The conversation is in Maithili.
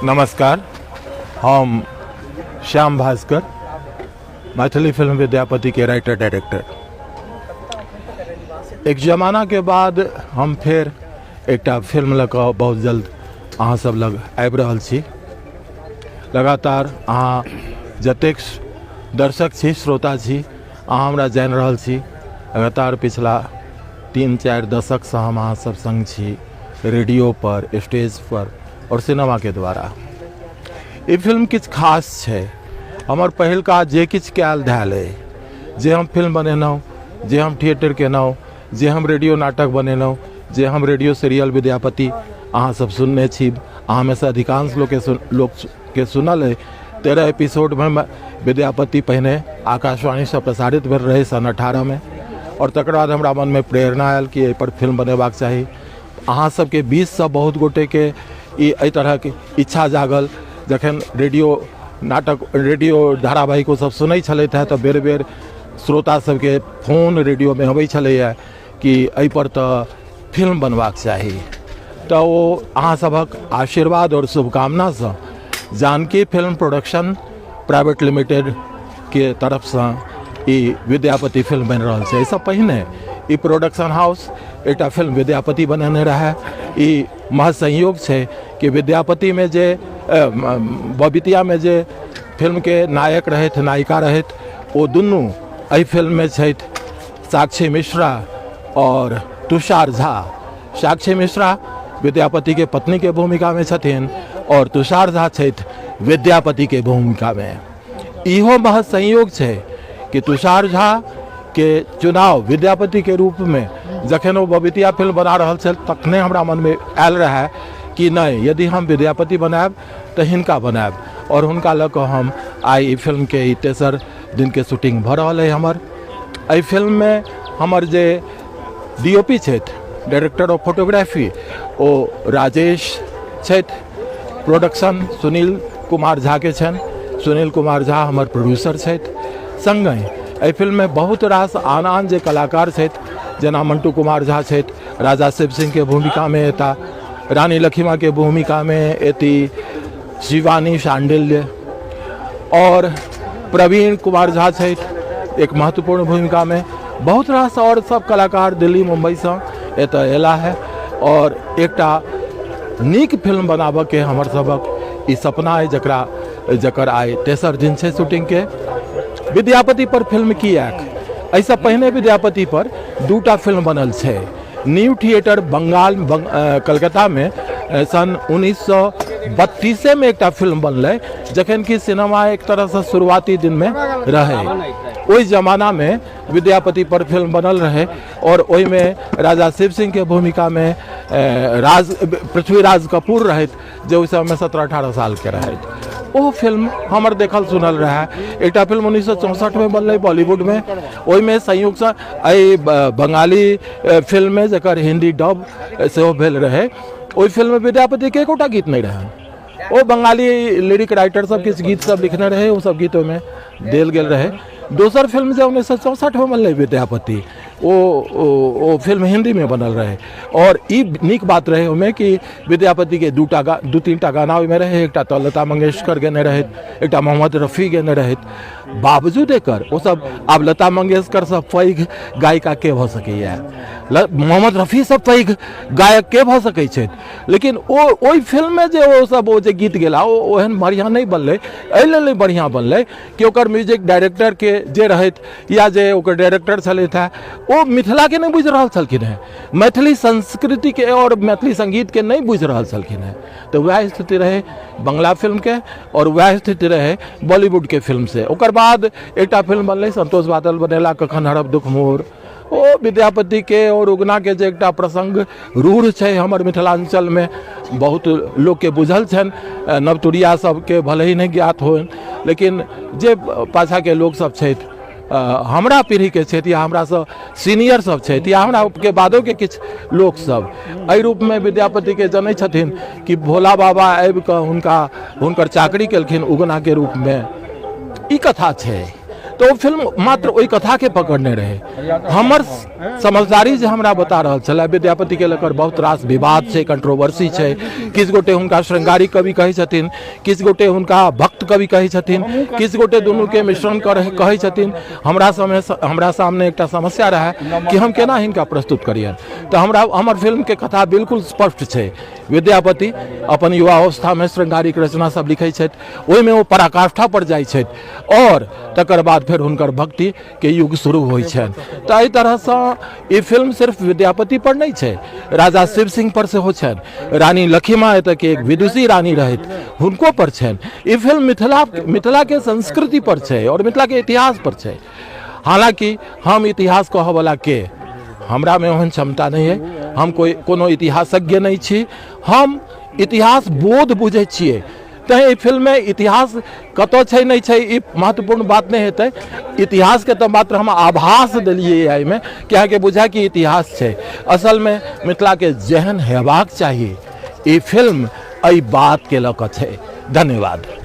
नमस्कार, हम श्याम भास्कर, मैथिली फिल्म विद्यापति के राइटर डायरेक्टर। एक जमाना के बाद हम फेर एकटा फिल्म लऽ कऽ बहुत जल्द अहाँ सब लग आबि रहल छी। लगातार अहाँ जतेक दर्शक छी, श्रोता छी, अहाँ हमरा जानि रहल छी। लगातार पिछला 3-4 दशकसँ हम अहाँ सब संग छी, रेडियो पर, स्टेज पर और सिनेमा के द्वारा। ई फिल्म किछु खास छै। हमर पहिलका जे किछु कयल धयल अइ, जे हम फिल्म बनेलहुँ, जे हम थिएटर केलहुँ, जे हम रेडियो नाटक बनेलहुँ, जे हम रेडियो सीरियल विद्यापति अहाँ सब सुनने छी, अहाँमे से अधिकांश लोकके लोकके सुनल अइ। 13 एपिसोडमे विद्यापति पहिने आकाशवाणीसँ प्रसारित भेल रहै सन 18मे, आओर तकर बाद हमरा मनमे प्रेरणा आयल कि एहिपर फिल्म बनेबाक चाही। अहाँ सबके बीचसँ बहुत गोटेके ई एहि तरहके इच्छा जागल। जखन रेडियो नाटक, रेडियो धारावाहिक ओ सब सुनै छलथि हेँ, तऽ बेर बेर श्रोता सबके फोन रेडियोमे अबै छलैए कि एहिपर तऽ फिल्म बनबाक चाही। तऽ ओ अहाँ सभक आशीर्वाद आओर शुभकामनासँ जानकी फिल्म प्रोडक्शन प्राइवेट लिमिटेडके तरफसँ ई विद्यापति फिल्म बनि रहल छै। एहिसँ पहिने ई प्रोडक्शन हाउस एकटा फिल्म विद्यापति बनेने रहए। ई महज संयोग छै कि विद्यापतिमे जे बबितियामे जे फिल्मके नायक रहथि, नायिका रहथि, ओ दुनू एहि फिल्ममे छथि, साक्षी मिश्रा आओर तुषार झा। साक्षी मिश्रा विद्यापतिके पत्नीके भूमिकामे छथिन आओर तुषार झा छथि विद्यापतिके भूमिकामे। इहो महज संयोग छै कि तुषार झा के चुनाव विद्यापति के रूप में जखन ओ बबितिया फिल्म बना रहल छल, तखने हमरा मनमे आयल रहए कि नहि, यदि हम विद्यापति बनायब तऽ हिनका बनायब, आओर हुनका लऽ कऽ हम आइ ई फिल्मके ई तेसर दिनके शूटिंग भऽ रहल अइ। हमर एहि फिल्ममे हमर जे डी ओ पी छथि, डायरेक्टर ऑफ फोटोग्राफी, ओ राजेश छथि। प्रोडक्शन सुनील कुमार झाके छनि। सुनील कुमार झा हमर प्रोड्यूसर छथि। सङ्गहि एहि फिल्ममे बहुत रास आन आन जे कलाकार छथि, जेना मंटू कुमार झा छथि, राजा शिव सिंहके भूमिकामे एता, रानी लखिमाके भूमिकामे एती शिवानी शांडिल्य, और प्रवीण कुमार झा छथि एक महत्वपूर्ण भूमिकामे। बहुत रास आओर सब कलाकार दिल्ली मुम्बईसँ एतऽ अयला है और एकटा नीक फिल्म बनाबऽके हमर सबक ई सपना अइ, जकर आइ तेसर दिन छै शूटिंगके। विद्यापति पर फिल्म किएक? एहिसँ पहिने विद्यापति पर 2टा फिल्म बनल छै। न्यू थिएटर बंगाल कलकत्तामे सन 1932मे एकटा फिल्म बनलै, जखन कि सिनेमा एक तरहसँ शुरुआती दिनमे रहै। ओहि जमानामे विद्यापति पर फिल्म बनल रहै और ओहिमे राजा शिव सिंहके भूमिकामे पृथ्वीराज कपूर रहथि, जे ओहि समयमे 17-18 सालके रहथि। ओ फिल्म हमर देखल सुनल रहए। एकटा फिल्म 1964मे बनलै बॉलीवुडमे, ओहिमे संयुक्त एहि बंगाली फिल्ममे जकर हिंदी डब सेहो भेल रहै, ओहि फिल्ममे विद्यापतिके एकोटा गीत नहि रहनि। ओ बंगाली लिरिक राइटर सब किछु गीत सब लिखने रहै, ओ सब गीत ओहिमे देल गेल रहै। दोसर फिल्म जे 1964मे बनलै विद्यापति, ओ ओ ओ फिल्म हिन्दीमे बनल रहै। आओर ई नीक बात रहै ओहिमे कि विद्यापतिके 2-3टा गाना ओहिमे रहै। एकटा तऽ लता मंगेशकर गेने रहथि, एकटा मोहम्मद रफ़ी गेने रहथि। बावजूद एकर ओ सब, आब लता मंगेशकरसँ पैघ गायिका के भऽ सकैए, मोहम्मद रफ़ीसँ पैघ गायक के भऽ सकै छथि, लेकिन ओ ओहि फिल्ममे जे ओ सब ओ जे गीत गेला ओ ओहन बढ़िआँ नहि बनलै। एहि लेल नहि बढ़िआँ बनलै कि ओकर म्यूजिक डायरेक्टरके जे रहथि या जे ओकर डायरेक्टर छलथि हेँ, ओ मिथिलाके नहि बुझि रहल छलखिन हेँ, मैथिली संस्कृतिके आओर मैथिली सङ्गीतके नहि बुझि रहल छलखिन हेँ। तऽ वएह स्थिति रहै बंगला फिल्मके आओर वएह स्थिति रहै बॉलीवुडके फिल्मसँ। ओकर बाद एकटा फिल्म बनलै, संतोष बादल बनेला, कखन हरब दुख मोर। ओ विद्यापतिके आओर उगनाके जे एकटा प्रसङ्ग रूढ़ छै हमर मिथिलाञ्चलमे, बहुत लोकके बुझल छनि, नवतुरिया सबके भले ही नहि ज्ञात होइन, लेकिन जे पाछाँके लोकसब छथि, हमरा पीढ़ीके छथि या हमरासँ सीनियर सब छथि या हमराके बादोके किछु लोकसब एहि रूपमे विद्यापतिके जनै छथिन कि भोला बाबा आबिकऽ हुनकर चाकरी केलखिन उगनाके रूपमे, ई कथा छै। तऽ ओ फिल्म मात्र ओहि कथाके पकड़ने रहै। हमर समझदारी जे हमरा बता रहल छलै, विद्यापतिके लऽ कऽ बहुत रास विवाद छै, कंट्रोवर्सी छै। किछु गोटे हुनका श्रृंगारिक कवि कहै छथिन, किछु गोटे हुनका भक्त कवि कहै छथिन, किछु गोटे दुनूके मिश्रण कहै छथिन। हमरा समय हमरा सामने एकटा समस्या रहै कि हम केना हिनका प्रस्तुत करियनि। तऽ हमरा हमर फिल्मके कथा बिल्कुल स्पष्ट छै। विद्यापति अपन युवा अवस्थामे श्रृंगारिक रचना सब लिखै छथि, ओहिमे ओ पराकाष्ठा पर जाइ छथि आओर तकर बाद फेर हुनकर भक्तिके युग शुरू होइ छनि। तऽ एहि तरहसँ ई फिल्म सिर्फ विद्यापति पर नहि छै, राजा शिव सिंह पर सेहो छनि, रानी लखिमा एतऽके एक विदुषी रानी रहथि हुनको पर छनि। ई फिल्म मिथिलाके संस्कृति पर छै आओर मिथिलाके इतिहास पर छै। हालाँकि हम इतिहास कहऽवला के हमरामे ओहन क्षमता नहि अइ, हम कोइ कोनो इतिहासज्ञ नहि छी, हम इतिहास बोध बुझै छियै। तैँ एहि फिल्ममे इतिहास कतऽ छै नहि छै ई महत्वपूर्ण बात नहि हेतै। इतिहासके तऽ मात्र हम आभास देलियै एहिमे कि अहाँके बुझाय कि इतिहास छै। असलमे मिथिलाके जेहन हेबाक चाही ई फिल्म एहि बातके लऽ कऽ छै। धन्यवाद।